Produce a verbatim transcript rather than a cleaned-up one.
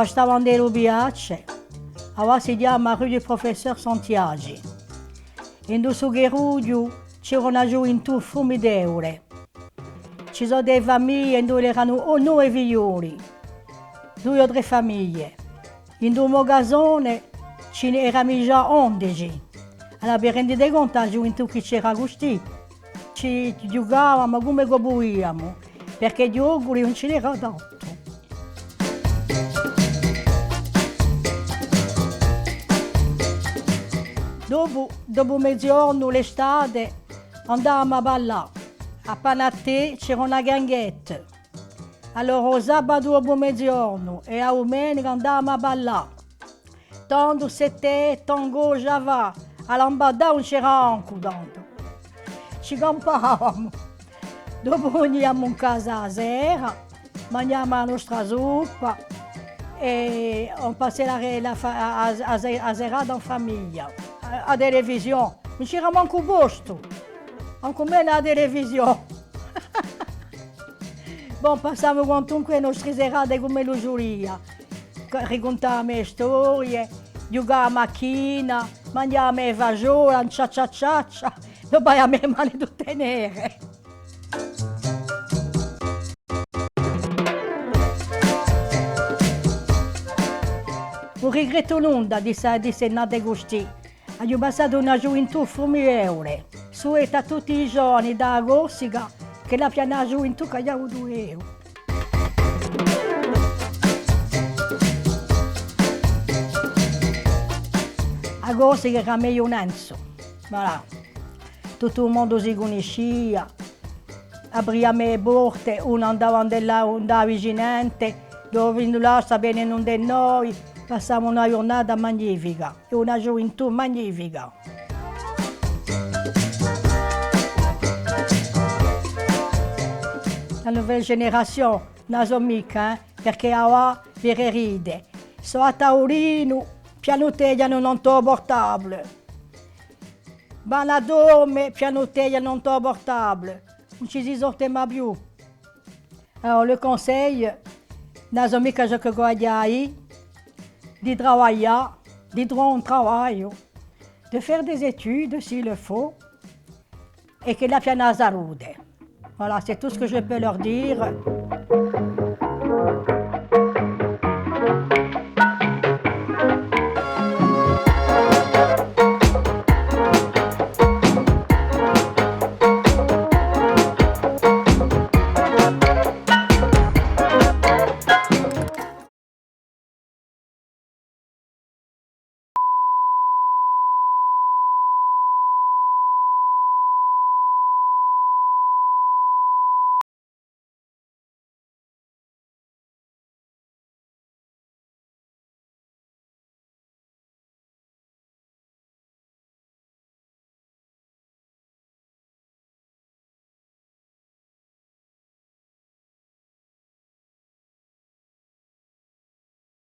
Stava in u Piace, avà si chjama rue du Professeur Santiagi. In stu carrughju c'era una ghjuventù furmidevule. Ci sò e famiglie induve eranu o nove figlioli, dui o trè famiglie. In u mo casone ci n'eramu digià ondeci. Allora, vi rendite contu a ghjuventù chì c'era custì? Ci ghjucavamu cum'è chì pudiamu, perchè ghjoculi ùn ci n'era tantu. Dopu, dopu meziornu, l'estate, andavamu à ballà. À Panattè c'era una gangetta. Allora, u sabatu dopu meziornu è a dumenica andavamu à ballà. Tandu, c'était, tango, java, à lambada ùn c'era ancu tandu. Ci campavamu. Dopu veniamu in casa a sera, manghjavamu a nostra suppa è on passait la re-, la fa-, a, a, a se-, a serata in famiglia. A, a televisione, ùn c'era mancu postu, ancu menu a televisione. Bon, passavamu quantunque e nostre serate cum'ellu ci vulia. Ricuntavamu e storie, ghjucavamu à china, manghjavamu e fasgiole, ciaccia ciaccia, no paiamu e mani tutte nere. Ùn rigrettu nunda di esse, di esse nate custì. Aghju passatu una ghjuventù furmidevule. Suetu à tutti i ghjovani di a Corsica ch'elli abbianu a ghjuventù ch'aghju avutu eiu. A Corsica era megliu nanzu. Voilà. Tuttu u mondu si cunniscia. Apriamu e porte, unu andava ind'è a, ind'è a vicinante, duv'ellu sta bè ind'è noi, passavamu una ghjurnata magnifica è una ghjuventù magnifica. La nouvelle génération, ùn la sò micca, eh, perchè avà, vi ride, sò à tavulinu, pianutteghjanu nant'à u portable. Vanu à dorme, pianutteghjanu nant'à u portable. Ùn ci si sorte mai più. Alors, le conseil, ùn la sò micca ciò chì guagliai, di travaglià, di truvà un travagliu, de faire des études s'il le faut, è ch'elli abbianu a salute. Voilà, c'est tout ce que je peux leur dire.